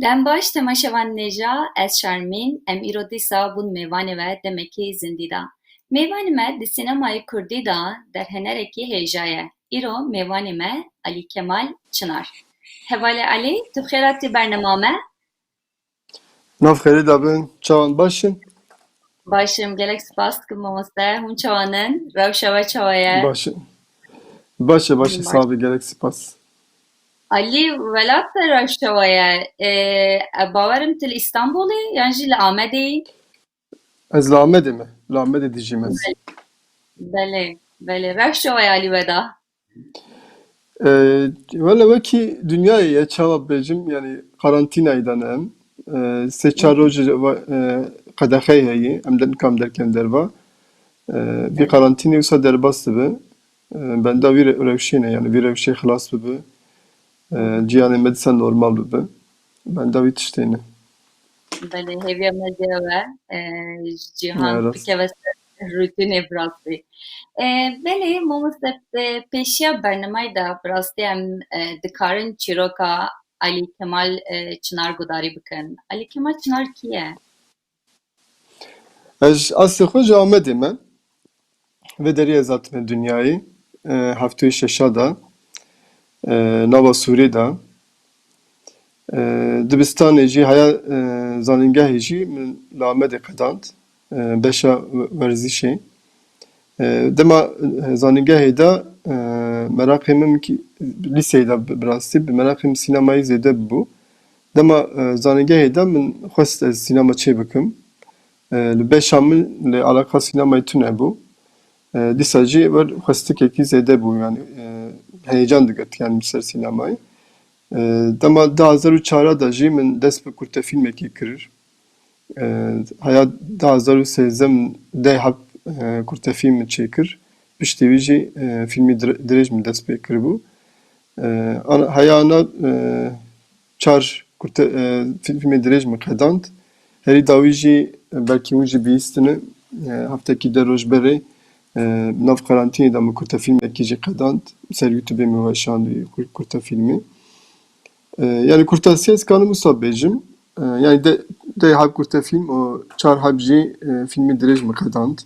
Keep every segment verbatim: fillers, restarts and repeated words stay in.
Dem baş temaşevan nêja, ez Şermîn, em îro dîsa bûn mêvanê we demekî zindî de. Mêvanê me di sînemayê kurdî de derhenerekî hêja ye. Îro mêvanê me Alî Kemal Çinar. Hevalê Alî, tu xêr hatî bernema me. Nav xêrê de bin, çawan baş in? Baş im, gelek spas dikim mamoste. Hûn çawan in? Rewşa we çawa ye? Baş in. Baş e, baş e, Baş. Sağ be, gelek spas. Alî, welat te rewş çawa ye? Ee, e, bawerim tu li Îstanbulê yan jî li Amedê yî? Ez li Amedê me. Li Amedê dijîm ez. Belê, belê. Rewş çawa ye Alî we de? Ee, wele wekî dinyayê ye, çawa bêjim, yani karantînayê de ne em. Ee, sê çar roj va-, e, qedexeyê heye, em de nikam derkevin derva. Ee, vî karantînê wisa derbas dibe. Ee, benda vî re-, rewşê ne, yani vî rewşê xilas bibe. Ee, ciyanê me dîsa normal bibe. Benda vî tiştê ne. Belê, hêviya me jê ew e, e, ji cîhan Ya, rast. bikeve ser rûtînê bi rastî. E, belê, mamoste, e, pêşiya bernamayê de bi rastî em, e, dikarin çîroka Alî Kemal, e, Çinar gudarî bikin. Alî Kemal Çinar kî ye? Ez ji aslê xwe ji Amedê me. Vê derê ez hatime dinyayê, e, heftê û şeşa de, e, nava Sûrê de. E, dibistanê jî heya, e, zanîngehê jî min li Amedê qedand, e, beşa we-, werzişê. E, dema, e, zanîngehê de, e, meraqê min ki-, lîseyê de bi, bi rastî, bi meraqê min sînemayî zêde bû. Dema, e, zanîngehê de min xwest ez sînema çê bikim. E, li beşa min li alaqa sînemayê tune bû. E, dîsa jî wer xwestikekî zêde bû, yani, e, heyecan digirt, yani, li ser sînemayê. E, dema du hazar û çar de jî min dest bi kurtefîlmekê kir. E, heya du hazar û sêzdeh min deh heb, e, kurtefîlm min çêkir. Piştî wî jî, e, fîlmî dire-, dirêj min dest pê kiribû. E, ana, heya ana, e, çar kurte, e, fî-, fîlmê dirêj min qedand. Herî dawî jî, e, belkî hûn jî bihîstine, e, heftekî deh roj berê, e, nav karantînê de min kurtefîlmekî jî qedand. Ser YouTubeê min weşand wî kur-, kurtefîlmê. E, yani kurtasî ez kanim wisa bêjim. E, yani de, deh heb kurtefîlm û çar heb jî, e, fîlmê dirêj min qedand.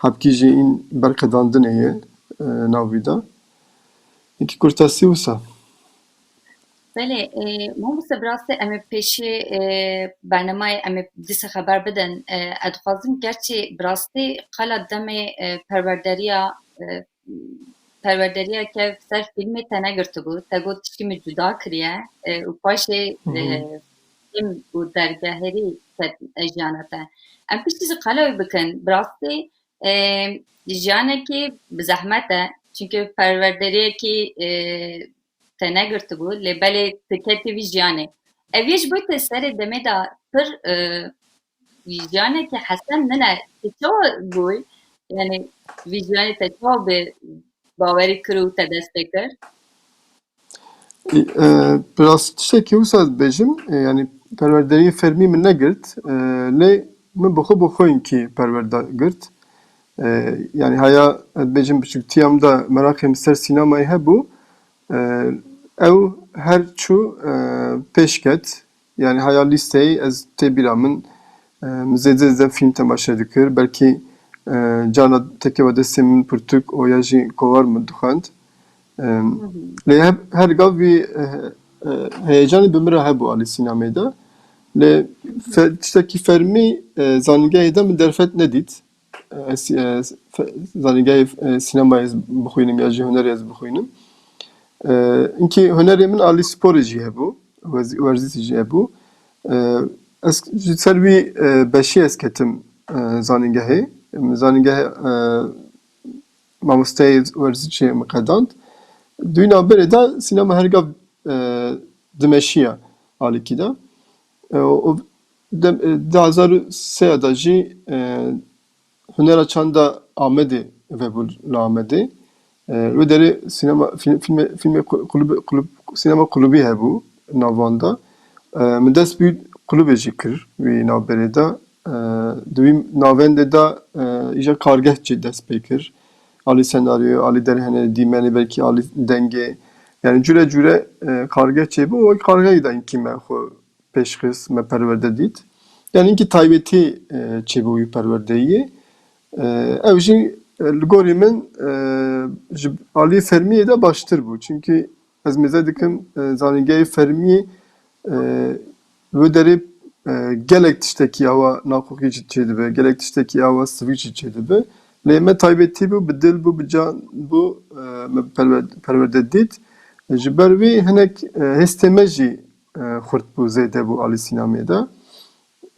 Hebkî jî în berqedandinê ye, e, nav wî de. Hinkî kurtasî wisa. Belê, e, mamoste, bi rastî em ê pêşî, e, bernamayê em ê dîsa xeber bidin. E, ez dixwazim gerçî bi rastî qala demê, e, perwerderiya, e, perwerderiya ke ser fîlmê te negirtibû, te got tiştî min cuda kiriye, e, û paşê, Hı hı. e, fîlm û dergeherî ket, e, jiyana te. Em piştî jî qala wî bikin. Bi rastî, e, jiyanekî bi zehmet e. Çunke perwerderiyekî, e, te negirtibû, lê belê tu ketî vî jiyanê. Ev yê ji bo te serê demê de pir, e, jiyanekî hesen nine. Tu çawa bûy? Yani vî jiyanê te çawa bi bawerî kir û te dest pê kir? E, e, bi rastî tiştekî wisa dibêjim, e, yani perwerderiyê fermî min negirt, e, lê min bi xwe bi xwe hinkî perwerde girt. E, yani heya, ez dibêjim, biçûktiya min de meraqê min ser sînemayê hebû. E, ew her çû, e, pêş ket. Yani heya lîsteyê ez tê bîra min, e, min zêde zêde fîlm temaşe dikir. Belkî, e, carna tekeva destê min pirtûk û ya jî kovar min dixwend. E, Hı hı. Lê he-, her gav vî, e, e, heyecanî bi min re hebû alî sînemê de. Lê fe-, tiştekî fermî, e, zanîngehê de min derfet nedît. E, ez, e, fe-, zanîngehê, e, sînemayê ez bixwînim ya jî hunerê ez bixwînim. E, Hinkî hunerê min alî sporê jî hebû, wez-, werzîsî jî hebû. E, ez ji ser wî, e, beşî ez ketim, e, zanîngehê. Zanîngehê, e, mamosteyê werzîsî min qedand. Di wî navberê de sînema her gav, e, dimeşiya alîkî de. E, û, û dem-, e, du hazar û sê de jî, e, Hunera Çanda Amedê vebû li Amedê. E, wê derê sînema, fîl-, fîlmê, fîlmê ku-, kulübê, kulüb, sînema kulübî hebû navanda. E, min dest bi kulübê jî kir wî navberê de. E, di wî navendê de, e, îja kargeh jî dest pê kir. Alî senaryoyê, alî derhenerê, dîmenê, belkî alî dengê. Yani cure cure, e, kargeh çêbû û wek kargehî de hinkî me xwe pêşxist, me perwerde dît. Yani hinkî taybetî, e, çêbû wî perwerdeyê. E, ew jî, e, li gorî min, e, ji alî fermiyê de baştir bû. Çünkü ez mêze dikim, e, zanîngehê fermiyê, e, li wê derê, e, gelek tiştekî awa naxoxî jî çêdibe, gelek tiştekî awa sivik jî çêdibe. Lê me taybetî bû, bi dil bû, bi can bû, e, me perwer-, perwerde dît. Ji ber wî hinek, e, hêstê me jî, e, xurt bû, zêde bû alî sînemê de.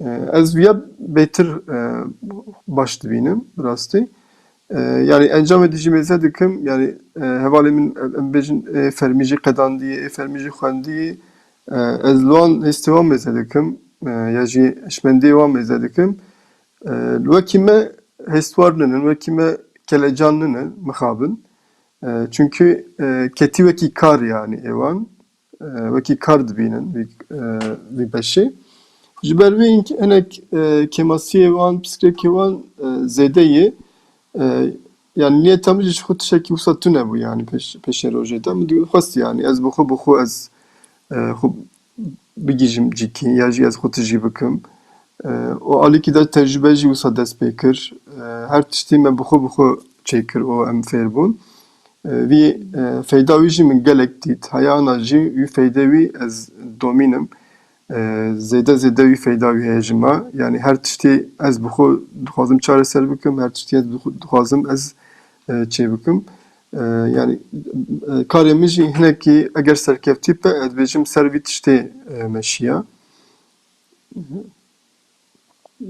E, ez viya bêtir, e, baş dibînim, bi rastî. E, yani encamê dijî mêze dikim, yani, e, hevalê min, em, em bêjin, ê fermî jî qedandî, ê fermî jî xwendî, e, ez li wan hêstê wan mêze dikim, e, ya jî hişmendiyê wan mêze dikim. E, wekî me hêstwar ninin, wekî me kelecan ninin, mixabin. E, çünkü, e, ketî wekî kar yani ê wan. E, wekî kar dibînin vî, e, vî beşê. Ji ber vî hinek, e, kêmasiyê wan, piskrekê wan, e, zêde ye. E, yani niyeta min jî ji xwe tiştekî wisa tune bû yani pêş, pêşê rojê de. Min dixwest yani ez bi xwe, bi xwe ez, e, xwe bigihîjim cîkî ya jî ez xwe tijî bikim. E, û alîkî de tecrûbe jî wisa dest pê kir. E, her tiştî me bi xwe, bi xwe çêkir û em fêr bûn. E, vî, e, feyda wî jî min gelek dît. Heyana jî wî feyde wî ez domînim. E, zêde zêde wî feyda wî heye ji me. Yani her tiştî ez bi xwe dixwazim çareser bikim, her tiştî ez bi xwe dixwazim ez, e, çê bikim. E, yani, e, karê min jî hinekî eger serkeftî be, ez dibêjim ser vî tiştê, e, meşiya.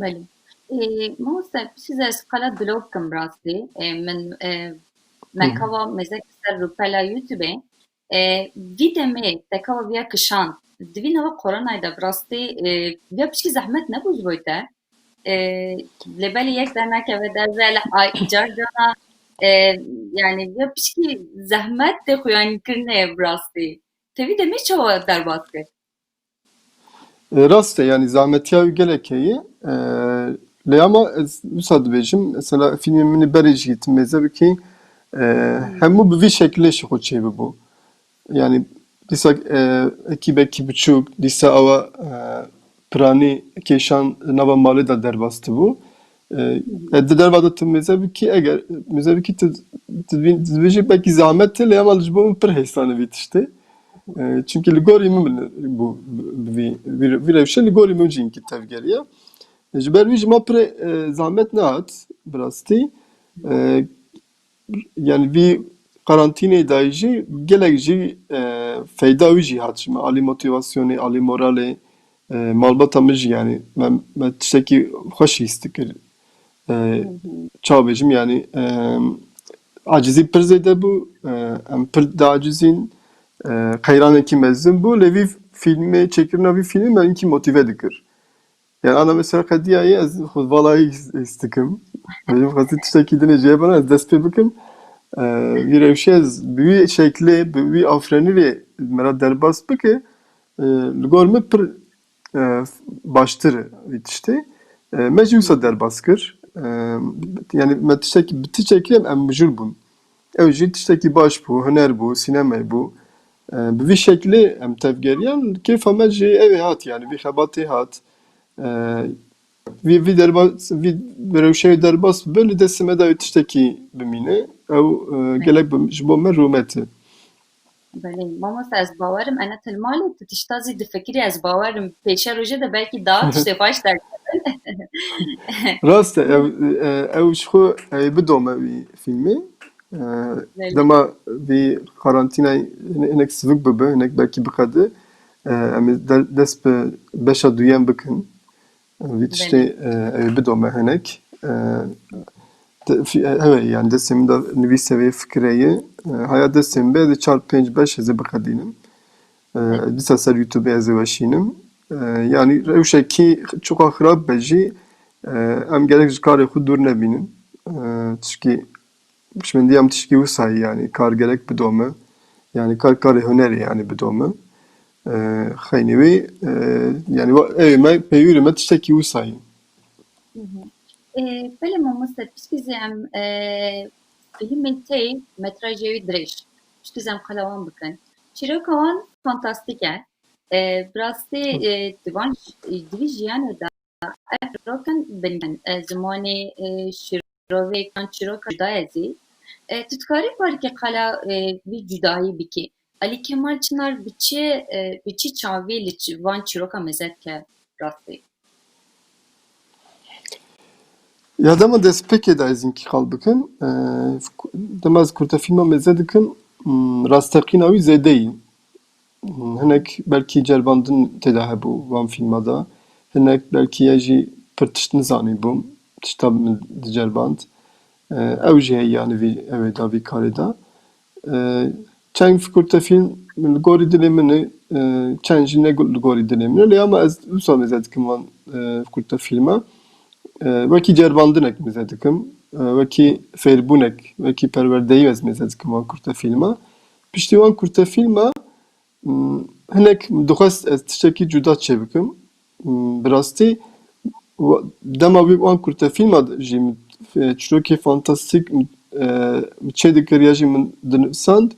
Belê. Ê, mamoste, piştî ez qala dilo bikim rastî. Ê, min, e, me kava mêzek ser rûpela YouTube-ê. E, vî demê te kava viya kişand. Di vî nava koronayê de bi rastî, e, viya piştî zehmet nebû ji bo te? E, lê belê yek dernekeve derve, lê ay, car cana, e, yani viya piştî zehmet tê xuyanîkirinê bi rastî. Te vî demê çawa derbas kir? E, rast e, yani zahmetiya wî gelek heye. E, lê ama ez wisa dibêjim, mesela fîlmê min ê berê jî tu mêze bikî, e, hemû bi vî şekilê ji xwe çêbibû. Yani dîsa, e, ekîbekî biçûk, dîsa awa, e, piranî kêşan nava malê de derbas dibû. E, e, di derva de tu mêze bikî, eger mêze bikî tu, tu dibî-, tu dibêjî belkî zahmet e, lê ama ji bo min pir hêsan e vî tiştê. E, çünkü li gorî min bû, bi vî, vî, vî rewşê li gorî min jî hinkî tevgeriya. E, ji ber wî ji me pir, e, zahmet nehat, bi rastî. E, yani vî karantînê dayî jî gelek jî, e, feyda wî jî hat ji me. Alî motivasyonê, alî moralê, e, malbata min jî yani me, me tiştekî xweş hîs dikir. E, çawa bêjim yani, e, acizî pir zêde bû, e, em pir diacizîn, e, qeyranekî mezin bû, lê vî fîlmê, çêkirina vî fîlmê me hinkî motive dikir. Yani ana mesela qediya ye ez xwe vala hîs, hîs dikim. Bêjim xwezî tiştekî dinê jê bana ez dest pê bikim. E, vî rewşê ez bi wî şeklê, bi wî afrenîrê me re derbas bike, e, li gor min pir, e, baştir e vî tiştê. E, me jî wisa derbas kir. E, yani me tiştekî bi tiştekî em, em mijûl bûn. Ew jî tiştekî baş bû, huner bû, sînemay bû. E, bi vî şeklê em tevgeriyan, kêfa me jî ew ê hat yani, vî xebatê hat. E, vî, vî derbas, vî rewşeyê derbas bibe, li destê me de ew tiştekî bimîne. Ew, e, gelek bi, ji bo me rûmet e. Belê, mamoste, ez bawerim ene til malê tu tişta zî difikirî, ez bawerim pêşe rojê de belkî daha tiştê xweş derkevin. Rast e, ew, e, ew ji xwe, e, bidome wî fîlmê. E, dema vî karantînayê hin-, hinek sivik bibe, hinek belkî biqede, e, em ê de-, dest bi beşa duyem bikin. Vî tiştê, e, ew ê bidome hinek. E, de-, fî-, e, ew e, yani destê min de nivîse wê fikirê ye. E, haya destê min be, ez ê çar pênc beş ez ê biqedînim. E, dîsa ser YouTube ez ê weşînim. E, yani rewşekî çiqa xirab be jî, e, em gerek ji karê xwe dûr nebînin. E, tişkî Piştmendiya min tişkî wisa ye, yani kar gerek bidome. Yani kar karê hunerê yani bidome. E, xeynî wê, e, yani wa-, ew me, peywîrê me tiştekî wisa ye. E, belê mamoste, piştî zî em, e, filmê tê metrajê wî dirêj. Piştî zî em qala wan bikin. Çîroka wan fantastîk e. E, bi rastî, e, di van j-, di vî jiyanê de ev çîrokan binî, e, zimanê, e, şirovê, kan çîroka cuda ye zî. E, tu dikarî parkê qala, e, vî cudayî bikî? Alî Kemal Çinar bi çi, e, bi çi çavî li çi-, van çîroka mêze dike rastî? Ya dema destpêkê de ez hinkî qal bikim, e, dema ez kurtefîlma mêze dikim, m, rasteqîna wî zêde yî. M, hinek belkî ceribandin tê de hebû van fîlma de. Hinek belkî ez jî pir tişt nizanîbûm, tişta min diceriband. E, ew jî heye, yanî vî, ew ê da vî karê de. E, çend kurtefîlm li gorî dilê min e, e, çend jî ne li gorî dilê min e. Lê ama ez wisa mêze dikim van, e, kurtefîlma. E, wekî ceribandinekî mêze dikim. E, wekî fêrbûnek, wekî perwerdeyî ez mêze dikim van kurtefîlma. Piştî van kurtefîlma, m, hinek dixwest ez tiştekî cuda çêbikim. M, bi rastî, wa-, dema wî wan kurtefîlma jî min, e, çîrokê fantastîk, e, min çêdikir ya jî min dinivîsand,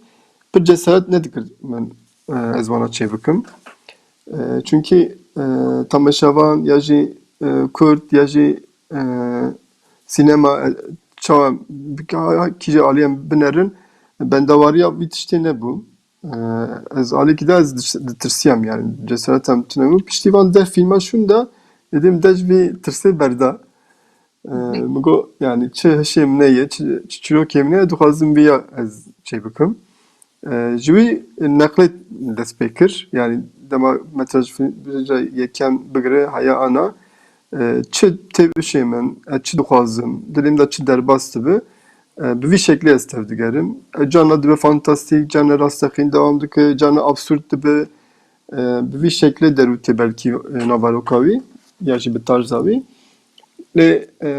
pir cesaret nedikir min, e, ez wana çêbikim. E, çunkî, e, temaşevan ya jî, e, kurd ya jî, e, sînema, e, çawa bi-, kîje aliyên binerin, bendewariya vî tiştê nebû. E, ez alîkî de ez diş-, ditirsiyam, yanî cesaretem tune bû. Piştî van deh fîlma şûn de, êdî min dest ji vî tirsê berda. E, min got, yanî çi hişê min heye, çi, çi çîrokê min heye, dixwazim vî ya ez çêbikim. E, ji wî neqlê dest pê kir. Yanî dema metraj fîlm yekem bigire, heya ana, e, çi tê hişê min, ez çi dixwazim, dilê min de çi derbas dibe, e, bi vî şeklê ez tevdigerim. E, carna dibe fantastîk, carna rasteqîn dewam dike, carna absurd dibe. E, bi vî şeklê derû tê belkî, e, naveroka wî, ya jî bi tarza wî. Lê, e,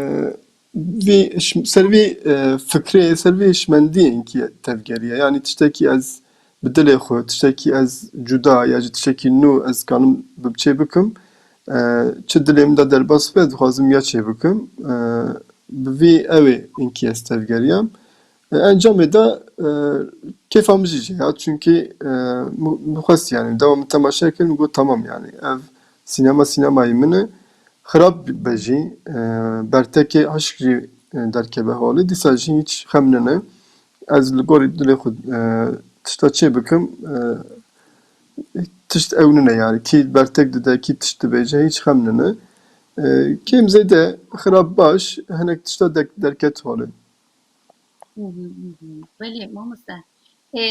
vî ş-, ser vî, e, fikrê, ser vî hişmendiyê hinkî tevgeriye. Yanî tiştekî ez bi dilê xwe, tiştekî ez cuda ya jî tiştekî nû ez kanim bi çê bikim. E, çi dilê min de derbas be, dixwazim ya çê bikim. E, bi vî ew ê hinkî ez tevgeriyam. E, encamê de, e, kêfa min jî jê hat, çunkî, e, min, min xwest, yanî, dema min temaşe kir, min got, tamam, yanî, ev sînema sînemayê min e, xirab be jî, e, bertekê hişk jî, e, derkeve holê, dîsa jî hîç xem nine. Ez li gorî dilê xwe, e, tişta çê bikim, e, tişt ew nine, yanî, kî bertek dide, kî tişt dibêje, hîç xem nine. E, kêm zêde xirab baş, hinek tişta dek-, derket holê. Hı hı, hı hı. Belê, mamoste. E,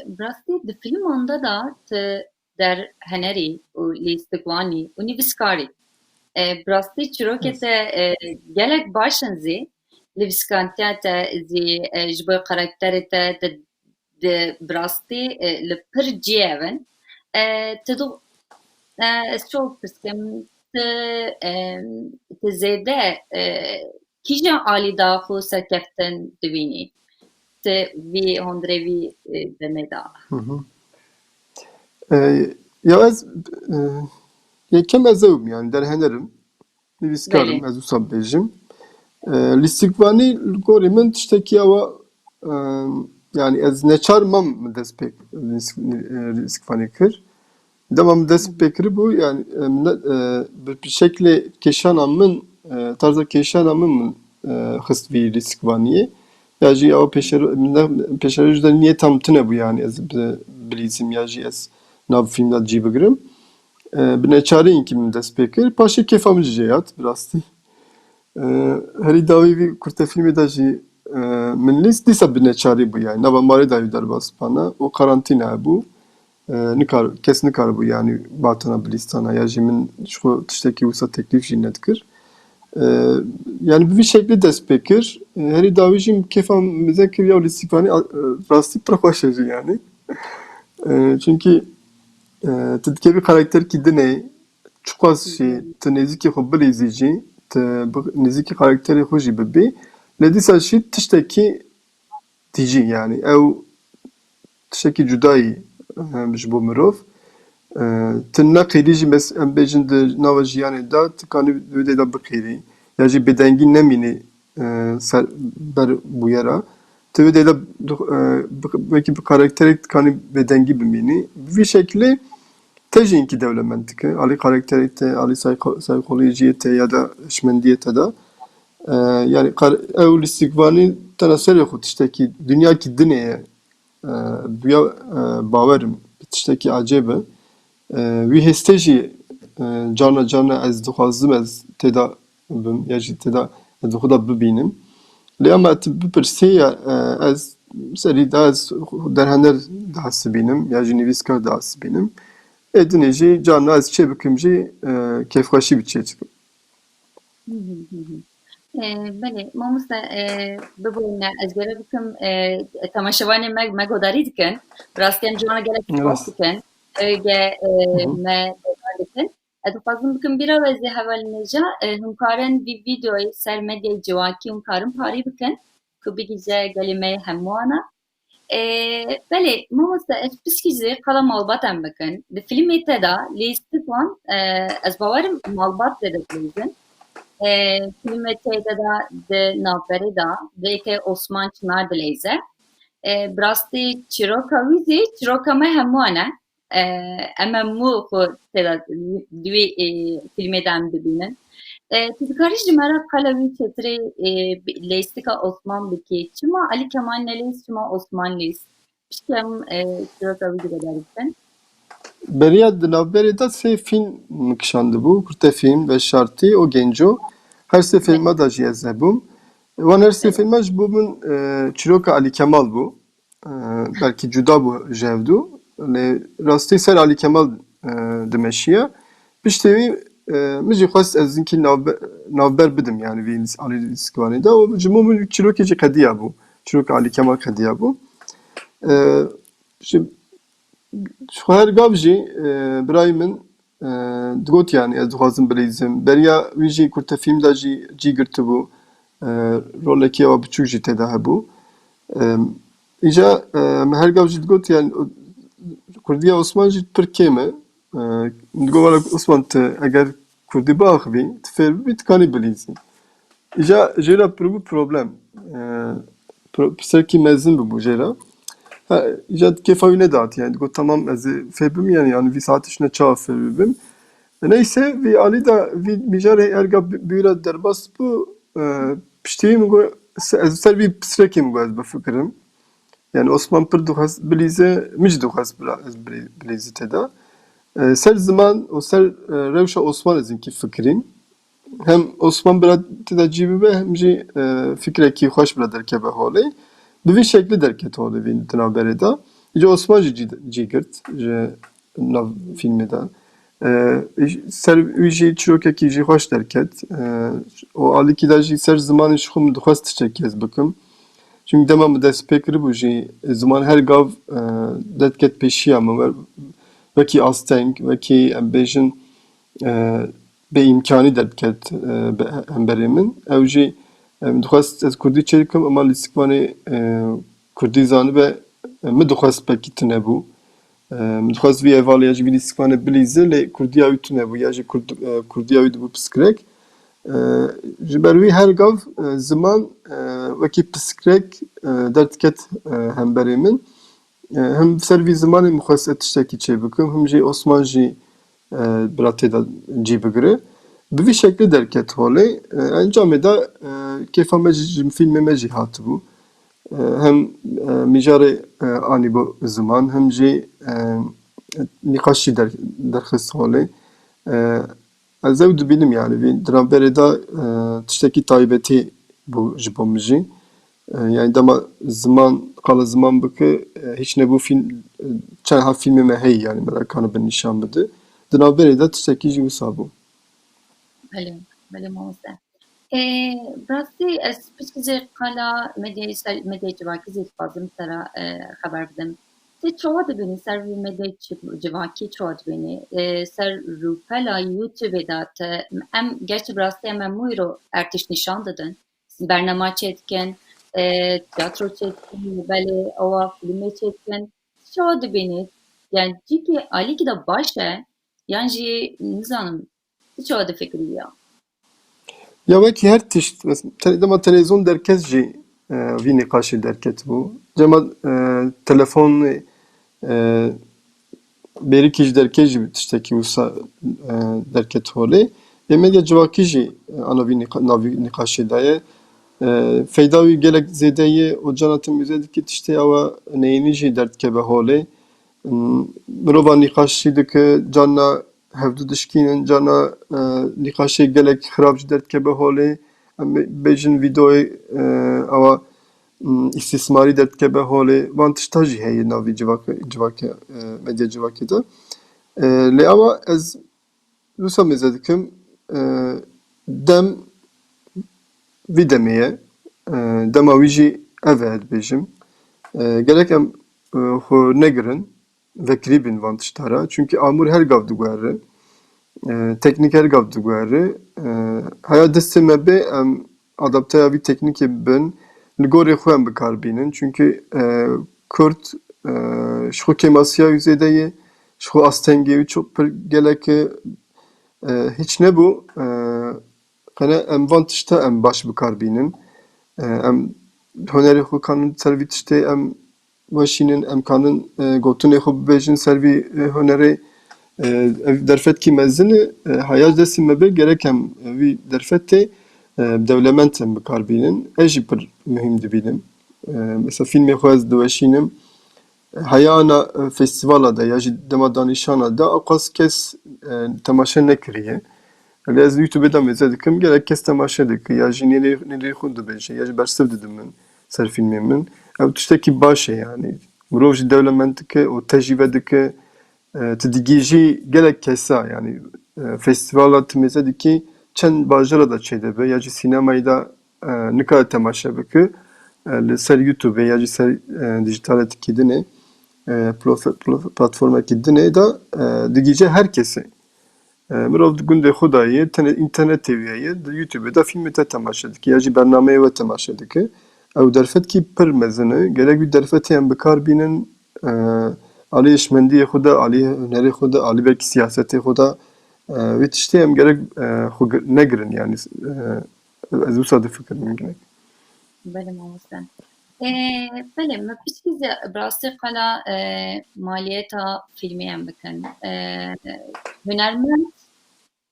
bi rastî di fîlman de da tu derhenerî û lîstikvanî û nivîskarî. E, bi rastî çîrokê te, e, gelek baş in zî, nivîskantiya te zî, e, ji bo karakterê te di, di bi rastî, e, li pir cihê hev in. E, tu di-, e, ez çawa pirs kim, tu, e, tu zêde, e, kîjan alî de xwe serkeftin dibînî? Ti vî hundirê vî, e, demê de? Hı hı. E, ya ez, e, yekem ez ew im, yanî derhener im, nivîskar im, belê, ez wisa bêjim. E, lîstikvanî li gorî min tiştekî ew e, e, yanî ez neçar mam min dest pê lîstik-, e, lîstikvanî kir. Dema min dest pê kiribû, yanî, e, min ne, e, bi, bi şeklê kêşana min, e, tarza kêşana min, min, e, xist vî lîstikvaniyê. Ya jî ew pêşero-, min ne, pêşeroj de niyeta min tune bû, yanî ez bi, bilîzim ya jî ez nav fîlm de cî bigirim. E, bi neçarî hinkî min dest pê kir. Paşê kêfa min jî jê hat, bi rastî. E, herî dawî vî kurtefîlmê de jî, e, min lîst, dîsa bi neçarî bû, yanî nava malê de wî derbas bana û karantîna hebû. E, nikar, kes nikaribû, yanî, batana bilîstana ya jî min ji xwe tiştekî wisa teklîf jî nedikir. E, yanî bi vî şeklî dest pê kir. E, herî dawî jî kêfa min zêde kir ya lîstikvanî, e, rastî pir xweş e jî, yanî. E, çunkî, e, tu dikevî karakterkî dinê, çiqas jî tu nêzîkî xwe bilîzî jî, tu bi, nêzîkî karakterê xwe jî bibî, lê dîsa jî tiştekî tijî, yanî ew tiştekî cudayî, e, ji bo mirov. E, tu neqîrî jî, mes-, em bêjin di nava jiyanê de, tu kanî wê dê de biqîrî, ya jî bêdengî nemînî, e, ser ber bûyera. Tu wê dê de du-, e, bi, wekî bi karakterek tu kanî bêdengî bimînî. Bi vî şekilê te jî hinkî dewlemend dike. Alî karakterê te, alî sayko-, saykolojiyê te ya da hişmendiyê te de. E, yani kar-, ew lîstikvanî tena serê xwe tiştekî, dinyakî dinê ye. E, bi ya, e, bawer im, bi tiştekî acêb e. E, wî hêstê jî, e, carna carna ez dixwazim ez têda bim, ya jî têda ez bi xwe de bibînim. Lê ama tu bipirsî ya, e, ez serî de ez derhener dihesibînim, ya jî nivîskar dihesibînim. Ê dinê jî carna ez çê bikim jî, e, kêfxweşî bi çê dikim. Hı hı, hı hı. E, belê, mamoste, e, biborîne, ez gere bikim, e, temaşevanê me, me godarî dikin. Bi rastî em civana gelek spas Rast. dikin. Ege, e, Hı hı. me godarî dikin. Ez dixwazim bikim bîra we zê hevalî nêja, e, hûn karin vî vîdeoyê ser medyayê civakî hûn karin parî bikin, ku bigihîje gelê me yê hemû ana. E, belê, mamoste, ez piskî zê qala malbat em bikin. Di filmê te de lîstikvan, e, ez bawerim malbat zêde dileyzin. E, filmê te de de di navberê de, vê ke Osman Çinar dileyze. E, bi rastî çîroka wî zî, çîroka me hemû an e. E, em hemû xwe tê de di wî, e, filmê de em dibînin. E, tu dikarî ji me re qala wî çêtirê, e, bi-, lîstika Osman bikî? Çima Alî Kemal nelîst, çima Osman lîst? Piştî em, e, çîroka wî guhdarî bikin. Beriya di navberê de sê fîlm min kişandibû, kurte fîlm, veşartî û genco. Her sê fîlma de jî ez hebûm. Wan her sê fîlma ji bo min, e, çîroka Alî Kemal bû. E, belkî cuda bû ji hevdû. Lê rastî ser Alî Kemal, e, dimeşiye. Piştî wî, e, min jî xwest ez hinkî navbe-, navber bidim, yani vî Alî Lîstikvanê de. Û ji bo min çîrokê jî qediya bû. Çîroka Alî Kemal qediya bû. E, ji, ji xwe her gav jî, e, birayê min, e, digot, yani ez dixwazim bilîzim. Beriya wî jî kurtefîlm de jî cî girtibû. E, rolekî ewa biçûk jî tê de hebû. E, îca, e, me her gav jî digot, yani, o, kurdiya Osman jî pir kêm e. E, min digot, wela Osman, tu eger kurdî biaxivî, tu fêr bibî, tu kanî bilîzî. Îca jê re pir bû problem. E, pro-, pisekî mezin bû jê re. Ha, îca kêfa wî nedatî, yani, digot, tamam, ez ê fêr bim, yani, yani, vî saetî ji ne çawa fêr bibim. Neyse, vî alî de, vî mijarê erga bi-, bi wî re derbas bû, e, piştî min got, se-, ez ser vî pisrekê min got ez bifikirim. Yani Osman pir dixwest bilîze, min jî dixwest bila-, ez bilî-, bilîzî tê de. E, ser ziman û ser, e, rewşa Osman ez hinkî fikirîm. Hem Osman bila tê de cî bibe, hem jî, e, fikrekî xweş bila derkeve holê. Bi vî şeklî derket holê vî di navberê de. Îca Osman jî cî, cî girt ji nav fîlmê de. E, ser wî jî çîrokekî jî xweş derket. E, û alîkî de jî ser zimanê ji xwe min dixwest tiştekî ez bikim. Çimkî dema min dest pê kiribû jî ziman her gav, e, derdiket pêşiya min. We-, wekî asteng, wekî, em bêjin, e, bêîmkanî derdiket, e, bi hemberê min. Ew jî, e, min dixwest ez kurdî çêdikim, ema lîstikvanê, e, kurdî zanibe, e, min dixwest belkî tune bû. E, min dixwest vî hevalê ya jî vî lîstikvanê bilîze, lê kurdiya wî tune bû, ya jî kurd-, e, kurdiya wî dibû piskirek. E, ji ber wî her gav, e, ziman, e, wekî piskirek, e, derdiket, e, hemberê min. E, him ser vî zimanê min xwest ez tiştekî çê bikim, him jî Osman jî, e, bila tê de cî bigire. Bi vî şeklî derket holê. E, encamê de, e, kêfa me jî, ji fîlmê me jî hatibû. E, hem, e, mijarê, e, anîbû ziman, hem jî, e, nîqaş jî der-, derxist holê. E, Ez ew dibînim, yani, vî di navberê de, e, tiştekî taybetî bû ji bo min jî. E, yani, dema ziman, qala ziman bike, e, hiç nebû fîlm, e, çend ha fîlmê me heye, yani, me re kanibe nîşan bide. Di navberê de tiştekî jî wisa bû. Belê, belê, mamoste. E, bi rastî ez piçkî jê qala medyayê ser, medyayê civakî jî dixwazim sera, e, xeber bidim. Tu çawa dibînî ser vî medyayê ci-, civakî çawa dibînî? E, ser rûpela YouTubeê de te, em, gerçi bi rastî em hemû îro ertîş nîşan didin. Bernama çêdikin, e, tiyatro çêdikin, belê ewa fîlmê çêdikin. Tu çawa dibînî? Yani cîkî alîkî de baş e, yan jî nizanim, tu çawa difikirî ya? Ya wekî her tişt, mes-, te-, dema televîzyon derket jî, e, vî nîqaşê derketibû. Dema, e, telefonê, e, Bêrikî ji derkê jî tiştekî wisa, e, derket holê. Ê medya civakî jî, e, ana vî nîqa-, navî nîqaşê de ye. E, feyda wî gelek zêde ye û cana tim wî zêde dikî tiştê awa neyînî jî derdikeve holê. M-, mirova nîqaşî dike, cana hevdu dişkînin, cana, e, nîqaşê gelek xirab jî derdikeve holê. Em bê-, bêjin vîdeoyê, e, awa, m, îstîsmarî derdikeve holê. Van tişta jî heye navî civak-, civakê, e, medya civakê de. E, lê ama ez wisa mêze dikim, e, dem vî demê ye. E, dema wî jî ev e, ez dibêjim. E, gerek em, e, xwe negirin, vekirî bin van tişta re. Çunkî amûr her gav diguhere. E, teknîk her gav diguhere. E, heya destê me bê, em adapteya vî teknîkê bin, li gorî xwe em bi kar bînin. Çunkî, e, Kurd, e, ji xwe kêmasiya wî zêde ye, ji xwe astengê wî çok pir gelek e, e, hiç nebû. E, qene em van tişta em baş bi kar bînin. E, em hunerê xwe kanin ser vî tiştê em weşînin, em kanin, e, gotinê xwe bibêjin ser vî, e, hunerê. E, ev derfetkî mezin e, e, heya destê me bê, gerek em vî derfetê, e, dewlemend em bi kar bînin. Ez jî pir muhîm dibînim. E, mesela fîlmê xwe ez diweşînim. Heya ana, e, festîvala de ya jî dema danîşana de ewqas kes, e, temaşe nekiriye. Lê ez YouTubeê de mêze dikim, gelek kes temaşe dike, ya jî nêrê, nêrê xwe dibêje, ya jî bersiv didin min ser fîlmê min. Ew tiştekî baş e yani. Mirov jî dewlemend dike û te jî vedike. E, tu digihîjî gelek kesa yani, e, festîvala tu mêze dikî çend bajara de çêdibe, ya jî sînemayî de, e, nikare temaşe bike. E, li ser YouTubeê ya jî ser, e, dijîtalekî dinê, e, plofe-, plofe-, platformekî dinê de, e, digihîje her kesê. E, mirov di gundê xwe de ye, tenê înternetê wî heye, di YouTubeê de fîlmê te temaşe dike, ya jî bernameyê we temaşe dike. Ew derfetkî pir mezin e. Gerek wî derfetê em bi kar bînin, e, alî hişmendiyê xwe de, alî hunerê xwe de, alî belkî siyasetê xwe de, e, wî tiştê em gerek, e, xwe gir-, negirin, yani, e, ez wisa difikirim hinek. Belê mamoste. Ee, belê, me piştî zî bi rastî qala, e, maliyeta fîlmê em bikin. E, hunermend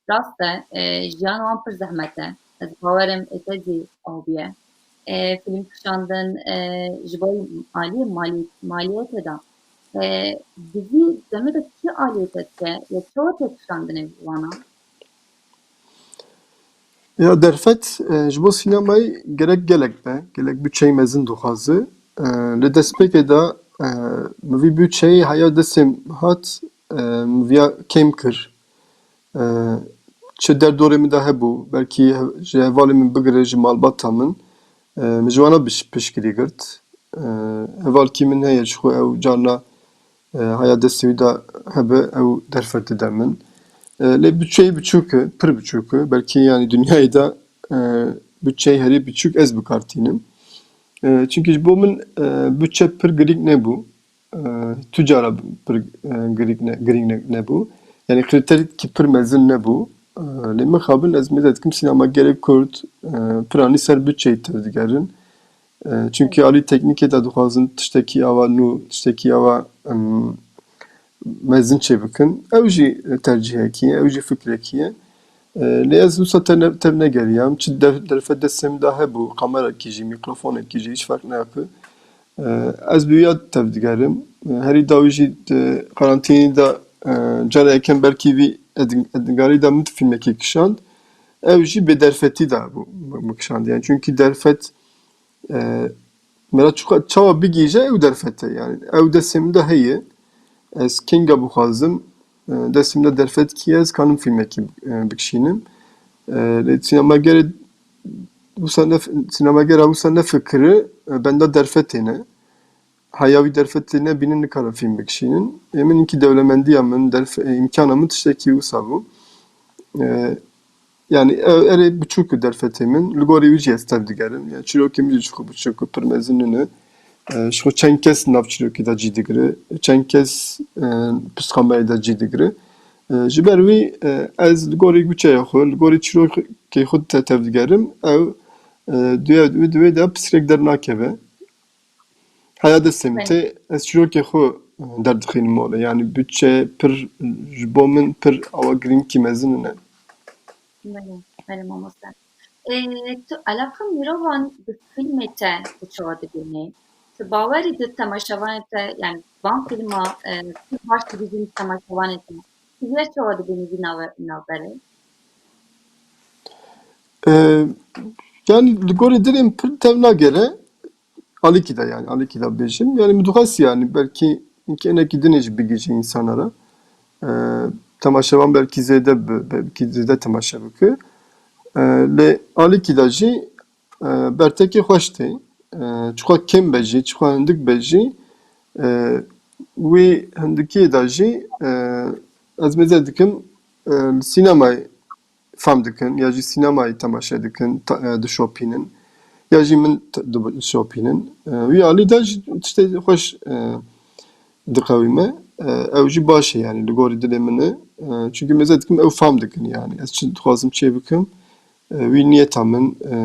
rast e, e, jiyan wan pir zehmet e. Ez bawerim ê te zî abiye. E, fîlm kişandin, e, ji bo alî malî-, maliyetê de. E, di vî demê de kî aliyê te dike? Ya çawa tê kişandinê wana? Ya derfet, e, ji bo sînemayê gerek gelek be, gelek bütçeyê mezin dixwaze. E, li destpêkê de, e, min vî bütçeyê heya destê hat, e, min viya kêm kir. E, çi derdorê min de hebû, belkî he-, ji hevalê min bigire, ji malbata min, e, min ji wana biş-, piştgirî girt. E, hevalkî min heye, ji xwe ew carna, e, heya destê wî de hebe, ew derfet dide min. E, lê bütçeyê biçûk e, pir biçûk e. Belkî, yani, dinyayê de, e, bütçeyê herî biçûk ez bi kar tînim. E, çimkî ji bo min, e, bütçe pir girîng nebû. E, tu cara pir, e, girîng ne-, girîng ne-, nebû. Yani, krîterekî pir mezin nebû. E, lê mixabin ez mêze dikim sînemagerê Kurd, e, piranî ser bütçeyê tevdigerin. E, çimkî alî teknîkê de dixwazin tiştekî awa nû, tiştekî awa, em, mezin çêbikin. Ew jî tercihekî ye, ew jî fikrekî ye. E, lê ez wisa te ne-, tev negeriyam. Çi def-, derfet destê min de hebû, kamerekî jî, mîkrofonekî jî, hiç ferq nake. E, ez bi wîya tevdigerim. E, herî dawî jî di karantînî de, e, cara yekem belkî vî edin-, edingarî de min fîlmekî kişand. Ew jî bê derfetî de bû, min kişand. Yani, çunkî derfet, e, me re çiqa-, çawa bigihîje ew derfet e. Yani, ew destê min de heye. Ez kênga bixwazim, e, destê min de derfetkî ye, ez kanim fîlmekî, e, bikişînim. E, lê sînemagerê wisa ne, sînemagera wisa nefikire, e, benda derfetê ne. Heya wî derfetê nebînin, nikare fîlm bikişînin. Ê min hinkî dewlemendiya min, derf-, e, îmkana min tiştekî wisa bû. E, yani, e, erê biçûk e derfetê min. Li gorî wî jî ez tevdigerim. Yani, çîrokê min jî ji xwe biçûk e, pir mezin nîne. E, ji xwe çend kes nav çîrokê de cî digire, çend kes, e, pişt kamerê de cî digire. E, ji ber wî, e, ez li gorî bütçeya xwe, li gorî çîrokê xwe te-, tevdigerim. Ew, e, di wê, di wê de pisrek dernakeve. Heya destê min tê, ez çîrokê xwe e, derdixînim holê. Yani bütçe pir, ji bo min pir awa girîngkî mezin e. Belê, belê mamoste. Ê, tu eleqa mirovan bi fîlmê te tu çawa dibînî? Tu bawerî di temaşevanê te, yani van fîlma, e, tu baş dibînî temaşevanê te. Tu vê çawa dibînî vî nave-, navberê? E, yani li gorî dilê min pir tev nagere. Alîkî de yani, alîkî de bêjim. Yani min dixwest yani belkî hinkî hinekî dinê jî bigihîje însana re. E, temaşevan belkî zêde bi, belkî zêde temaşe bike. E, lê alîkî de jî, e, bertekê xweş tê. E, çiqas kêm be jî, çiqas hindik be jî, e, wî hindikiyê de jî, e, ez mêze dikim, e, li sînemayê fam dikin, ya jî sînemayê temaşe dikin, ta-, e, dişopînin, ya jî min t-, dibi-, dişopînin. E, wî alî de jî tiştê xweş, e, diqewîme. E, ew jî baş e, yani li gorî dilê min e. E, çunkî mêze dikim ew fam dikin, yani ez çi dixwazim çê bikim, e, wî niyeta min, e,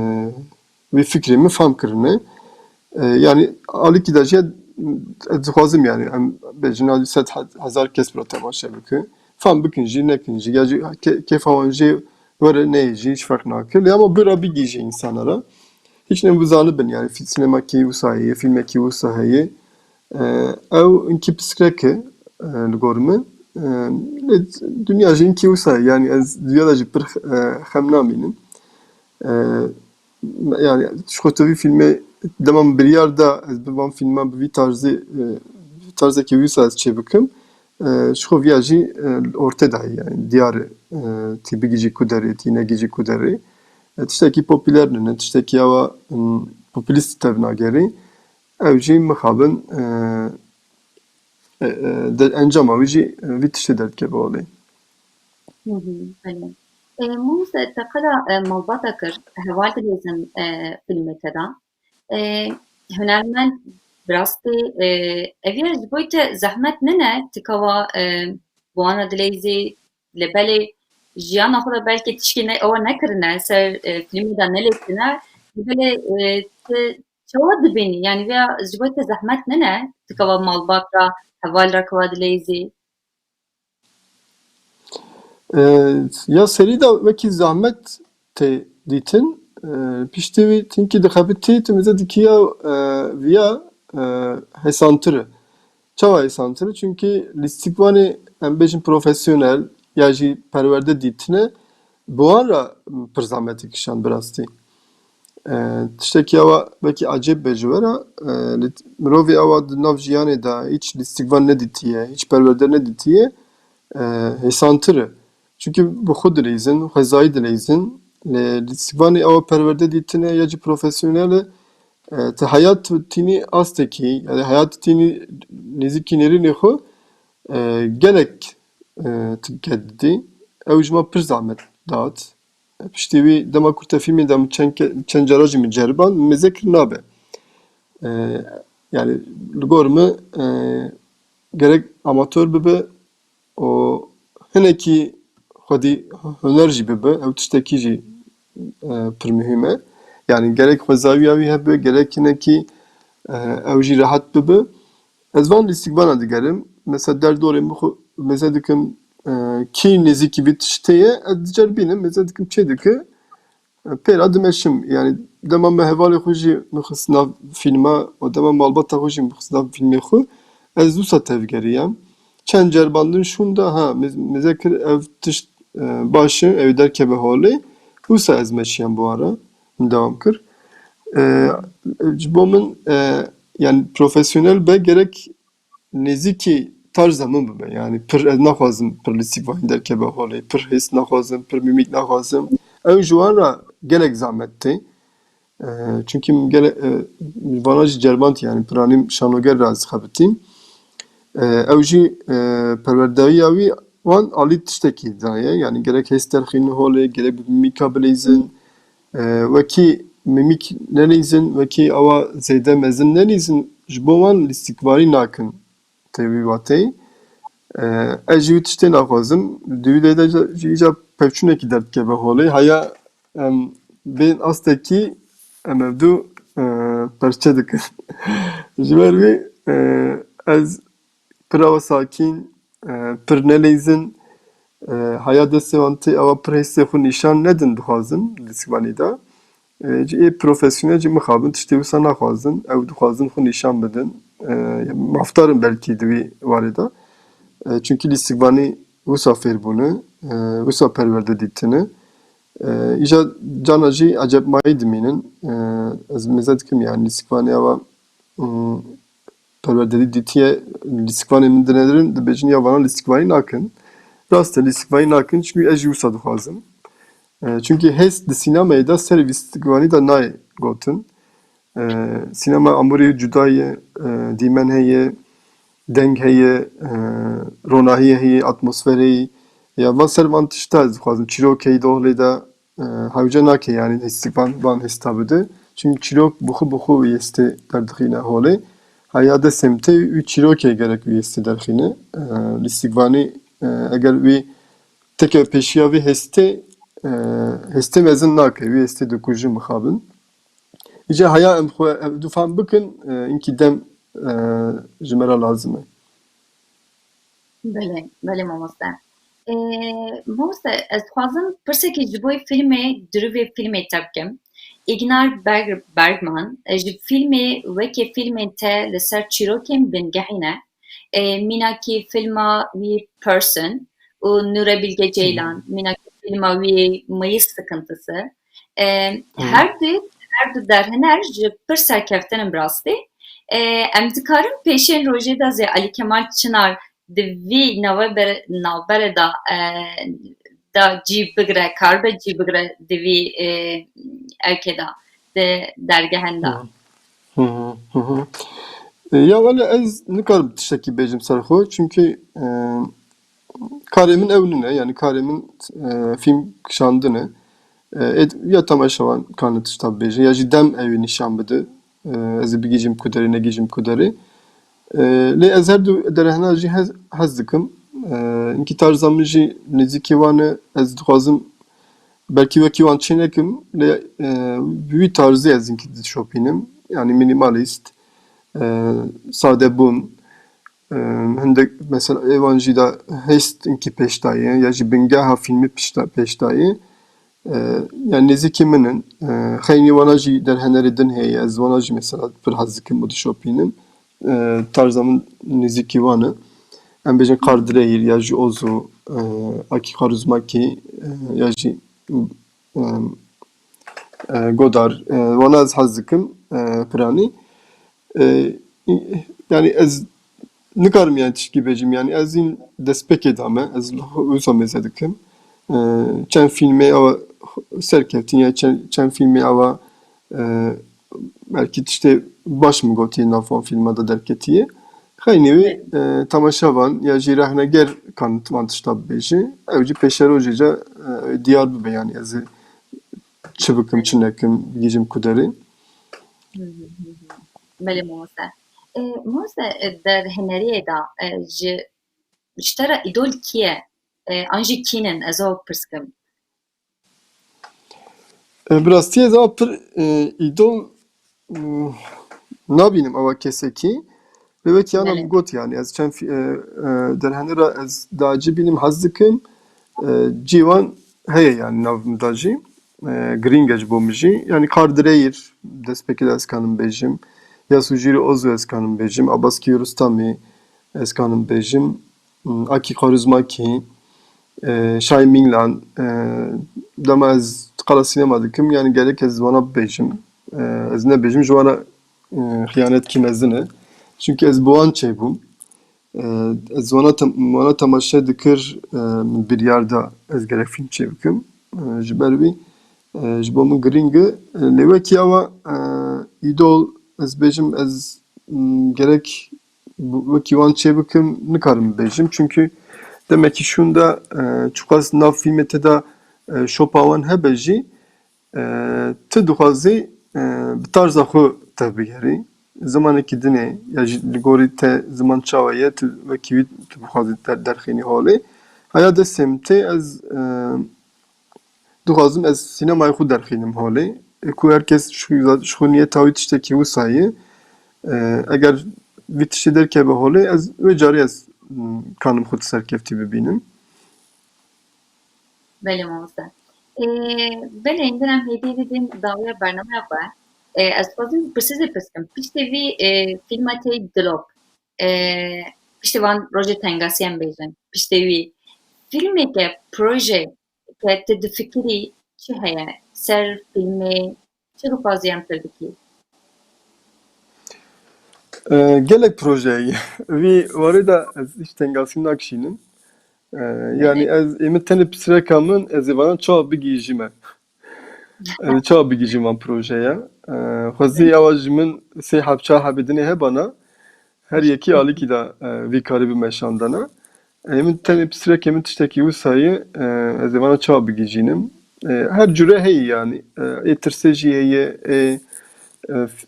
wî fikrê min fam kirine. E, yani alîkî de jî ez dixwazim, yani em bêjin alî sed he-, hezar kes bira temaşe bike. Fam bikin jî, nekin jî, ya jî ke-, kêfa wan jê were neyê jî hiç ferq nake. Lê ama bira bigihîje însana re. Hiç nebizanibin, yani fî-, sînemekî wisa heye, fîlmekî wisa heye. E, ew hinkî piskrek e, e, li gor min. E, lê dinya jî hinkî wisa ye. Yani ez dinya de jî pir, e, xem namînim. E, yani ji xwe tu vî fîlmê dema min biryar da ez bi van fîlman bi vî tarzê, e, vî tarzekî wisa ez çê bikim. E, ji xwe viya jî, e, li ortê de ye, yani diyar e, e, tî bigihîjî ku derê, tî negihîjî ku derê. E, tiştekî popüler nîne, tiştekî awa, m, populîst tevnagerî. Ew jî mixabin, e, e, e, de, encama wî jî, e, vî tiştê derdikeve holê. Hı hı, belê. E, Mûz, te qala, e, malbata kir, heval dilêzin, e, fîlmê te de. E, hunermend, bi rastî, e, ev ya ji bo te zehmet nîne, tu kawa, e, bi wana dileyzî, lê belê jiyana xwe de belkî tişkî ne, ewa nekirine, ser, e, fîlmê de nelêtine, lê belê, e, tu çawa dibînî? Yani vêya ji bo te zehmet nîne, tu kawa malbat re, heval re kawa dileyzî? E, ya serî de wekî zehmet tê dîtin. E, piştî wî tinkî dixebitî, tu mêze dikî ya, e, viya, e, hêsantir e. Çawa hêsantir e? Çunkî lîstikvanê, em bêjin profesyonel ya jî perwerde dîtine, bi wan re pir zehmetê kişand bi rastî. E, tiştekî awa wekî ecêb be ji we re, e, lê mirovê awa di nav jiyanê de hîç lîstikvan nedîtiye, hîç perwerde nedîtiye, e, hêsantir e. Çunkî bi xwe dileyzin, xwezayî dileyzin, lê lîstikvanê awa perwerde dîtine ya jî profesyonel e, e, tu heya tu tînî astekî, yani heya tu tînî nêzîkî nêrînê xwe, e, gelek, e, tu dike didî. Ew ji me pir zehmet dat. Piştî wî dema kurte fîlmê de min çend ke-, çend cara jî min ceriban, min mêze kir nabe. E, yani li gor min, e, gerek amator bibe û hinekî xwedî huner jî bibe, ew tiştekî jî, e, pir muhîm e. Yani gerek xwezawiya wî hebe, gerek hinekî, e, ew jî rehet bibe. Ez van lîstikvana digerim. Mesela derdorê min xwe mêze dikim, e, kî nêzîkî vî tiştê ye, ez diceribînim, mêze dikim çê dike, e, pêra dimeşim. Yani dema me hevalê xwe jî min xist nav fîlma û dema malbata xwe jî min xist nav fîlmê xwe, ez wisa tevgeriyam. Çend ceribandin şûn da, ha, mêz-, mêze kir ev tişt, e, baş e, ew ê derkeve holê. Wisa ez meşiyam bi wan re, min dewam kir. E, ji bo min, e, yani profesyonel be gerek nêzîkî tarza min bibe. Yani pir, ez naxwazim pir lîstikvanî derkeve holê, pir hêst naxwazim, pir mîmîk naxwazim. Ew ji wan re gelek zehmet tê. E, çunkî min gele-, e, vana jî ceriband, yani piranî şanoger re ez xebitîm. E, ew jî, e, perwerdeyiya wî wan alî tiştekî daye. Yani gerek hêst derxînin holê, gerek bi mîmîka bileyzin. E, wekî mîmîk neleyzin, wekî awa zêde mezin neleyzin, ji bo wan lîstikvanî nakin tê wî wateyî. E, ez jî wî tiştê naxwazim. Di wî derê de jî îca pevçûnekî derdikeve holê. Heya em bên astekî em ev du, e, perçe dikin. Ji ber wî, e, ez pir awa sakîn, e, pir neleyzin, e, haya destê wan tê awa pir hestê xwe nîşan nedin dixwazin lîstikvanî de. E, cî ê profesyonel cî mixabin tiştê wisa naxwazin. Ew dixwazin xwe nîşan bidin. E, mafdar in belkî di wî warê de. E, çunkî lîstikvanî wisa fêr bûne, e, wisa perwerde dîtine. E, îja cana jî ecebmayî dimînin. E, ez mêze dikim yani lîstikvanî awa, mm, perwerdedî dîtiye, lîstikvanê min dinêrin, dibêjin ya vana lîstikvanî nakin. Rast e, lîstikvanî nakin, çünkü ez jî wisa dixwazim. E, çünkü hêst di sînemayê de serê lîstikvanî de nayê gotin. E, sînema amûrê cuda ye, e, dîmen heye, deng heye, e, ronahiyê heye, atmosfer heye. Ya van ser van tişta ez dixwazim. Çîrok heye dohlê de, e, hewce nake yani hêstî van, van hêsta bide. Çünkü çîrok bi xwe bi xwe wî hêstê derdixîne holê. Heya de semtê wî çîrokê gerek wî hêstê derxîne. E, lîstikvanî, e, eger wî teke pêşiya vî hêstê, e, hêstê mezin nake, wî hêstê dikuje mixabin. Îca heya em xwe ev du fam bikin, e, inkî dem, e, ji me re lazim e. Belê, belê mamoste. E, mamoste, ez dixwazim pirsekê ji bo fîlmê, dirûvê fîlmê te bikim. Ingmar Berg-, Bergman, e, ji fîlmê weke fîlmên te li ser çîrokên bingehî ne. E, mînakî fîlma wî Person û Nure Bilge Ceylan, mînakî fîlma wî Mayıs Sıkıntısı. E, her du, her du derhêner ji pir serkeftin in bi rastî. E, em dikarin pêşên rojê de zê Alî Kemal Çinar di vî navbere, navbere de, e, da cî bigre, karibe cî bigre di vî, e, ewkê de, di dergehan de. Hı hı, hı hı. E, ya wele ez nikarim tiştekî bêjim ser xwe, çünkü, e, karê min ew nîne, yani karê min, e, fîlm kişandin e. E, ê, ya temaşevan kane tişta bêje, ya jî dem ew ê nîşan bide. E, ez ê bigihîjim ku derê, negihîjim ku derê. E, lê ez her du derhêner jî hez, hez dikim. E, inkî tarza min jî nêzîkî wan e. Ez dixwazim belkî wekî wan çê nekim, lê, e, bi wî tarzê ez inkî dişopînim. Yani minimalist, e, sadebûn, e, hindek mesela ê wan jî de hêst inkî pêş dayê, ya jî bingeha fîlmî pişta-, pêş dayê. E, yani nêzîkî min in. E, xeynî wana jî derhenerê din heye, ez wana jî mesela pir hez dikim û dişopînim. E, tarza min nêzîkî wan e. Em bêjin Kardireyir ya jî Ozu, e, Akî Karuzmakî, e, ya jî, e, e, Godar. E, wana ez hez dikim, e, piranî. E, yani ez nikarim yani tişkî bêjim. Yani ez în destpêkê dame, ez wisa mêze dikim. E, çend fîlmê awa serkeftin ya çend, çend fîlmê awa, e, belkî tiştê baş min gotiye nav van fîlma de derketiye. Xeynî wî, e, temaşevan ya jî rehneger kan van tişta bibêje. Ew jî pêşerojê ce, e, diyar bibe yani ez ê çi bikim, çi nekim, bigihîjim ku derê. Belê mamoste. E, mamoste, e, derhêneriyê de, e, ji, ji te re îdol kî ye? E, an jî kî nin? Ez ava pirs kim. E, bi rastî ez ava pir, e, îdol, mm, nabînim ava kesekî. Lê wekî ana min got yani ez çend fî-, e, e, derhenera ez diacibînim, hez dikim. E, cî wan heye yani nav min de jî. E, girîng e ji bo min jî. Yani Kardireyir destpêkê de ez kanim bêjim. Yasujîrî Ozu ez kanim bêjim. Abbas Kiarostami ez kanim bêjim. Hmm, Aki Kaurismäki, e, Shai Ming Lan, e, dema ez qala sînema dikim, yani gerek ez wana bibêjim. E, ez nebêjim, ji wana, e, xiyanetî mezin e. Çünkü ez bi wan çêbûm. E, ez wana tem-, wana temaşe dikir, e, min biryar da ez gerek fîlm çêbikim. E, ji ber wî, e, ji bo min girîng e. E, lê wekî awa, e, îdol, ez bêjim, ez, m, gerek wekî wan çêbikim, nikarim bibêjim. Çünkü demekî şûn de, e, çiqas nav fîlmê te de, e, şopa wan hebe jî, e, tu dixwazî, e, bi tarza xwe tevbigerî. Zimanekî din e, ya jî li gorî te ziman çawa ye, tu wekî wî tu bixwazî der-, derxînî holê. Heya destê min tê ez, e, dixwazim ez sînemayê xwe derxînim holê. E, ku her kes ji xwe, ji xwe niyeta wî tiştekî wisa ye. E, eger Vî tiştî derkeve holê, ez wê carê ez, m, kanim xwe serkeftî bibînim. Belê mamoste. Ee, belê, hindin em hêdî bidin dawiya bernameya xwe. Ee, ez dixwazim pirsê zî pirs kim. Piştê vî, e, fîlma tê Dilop. E, piştê van rojê tengasî em bêjin. Piştê wî fîlmeke, proje ke tu difikirî çi heye? Ser fîlmê çi dixwazî em pir bikî? E, gelek proje heye. Vî warê de ez hiç tengasî nakişînim. E, yanî ez, ê min tenê pisreka min, ez ê vana çawa bigihîjîme. Ez çawa bigihîjîm van projeye. E, xwezî ewa ji min sê heb çar hebê dinê hebana. Her yekî alîkî de, e, vî karî bi meşandana. E, min tenê pisrekê min tiştekî wisa ye, e, ez ê vana çawa bigihîjînim. E, her cure heye yanî. E, ê tirsê jî heye, ê, e, f-,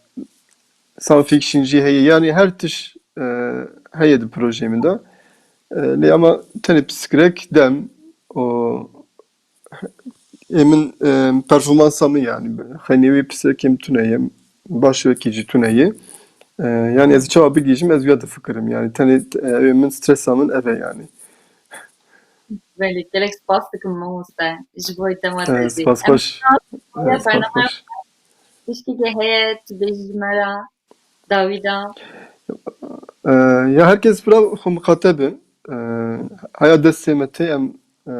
science fiction jî heye. Yanî her tişt, e, heye di projeyê min de. E, lê ama tenê piskrek dem û ê min, e, performansa min yanî xeynî wî pisrekê min tune ye, baş wekî jî tune ye. E, yanî ez çawa bigihîjim, ez wiya difikirim. Yanî tenê, e, ê min stresa min ev e yanî. Belê, gelek spas dikim mamoste ji bo dema te jî. Spas xweş. Spas xweş. Tiştekî heye tu bêjî ji me re dawî de? E, ya her kes bira xwe miqate bin. E, heya destê me tê em, e,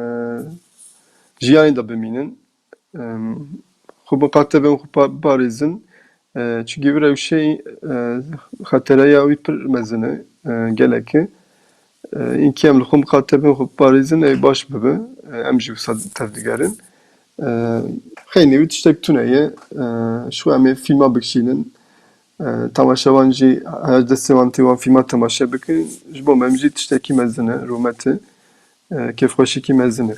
jiyanê de bimînin. E, xwe miqate bin, xwe pa-, parêzin. E, çunkî vî rewşeyî, e, xetereya wî pir mezin e, e, gelek e. E, înkî em li xwe miqate bin, xwe biparêzin, ê baş bibe. E, em jî wisa tevdigerin. E, xeynî wî tiştek tune ye. E, ji xwe em ê fîlma bikişînin. E, temaşevan jî, her destê wan tê wan fîlma temaşe bikin. Ji bo me em jî tiştekî mezin e, rûmet e. E, kêfxweşîkî mezin e.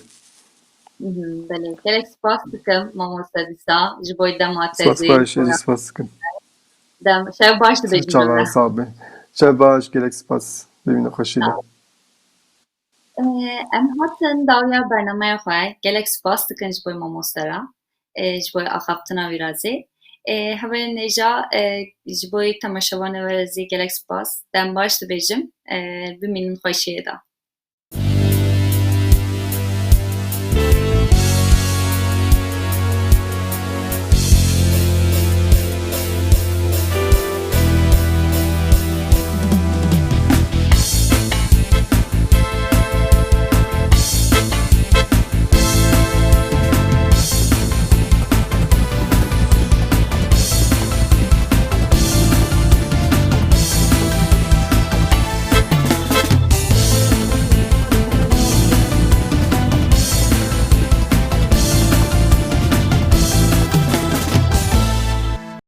Mhm, belê. Gelek spas dikim mamoste dîsa ji bo dema te jî. Spas xweş, ez jî spas dikim. Dem, şev baş dibêjim. Çawa, sağ be. Şev baş, gelek spas. Bimîne xweşî de. Sağ ol. Ee, em hatin dawiya bernameya xwe. Gelek spas dikin ji bo mamoste re. Ee, ji bo axaftina wî re zî. Ee, hevalên hêja, ee, ji bo temaşevanê we re zî gelek spas. Dem baş dibêjim. Ee, bimînin xweşiyê de.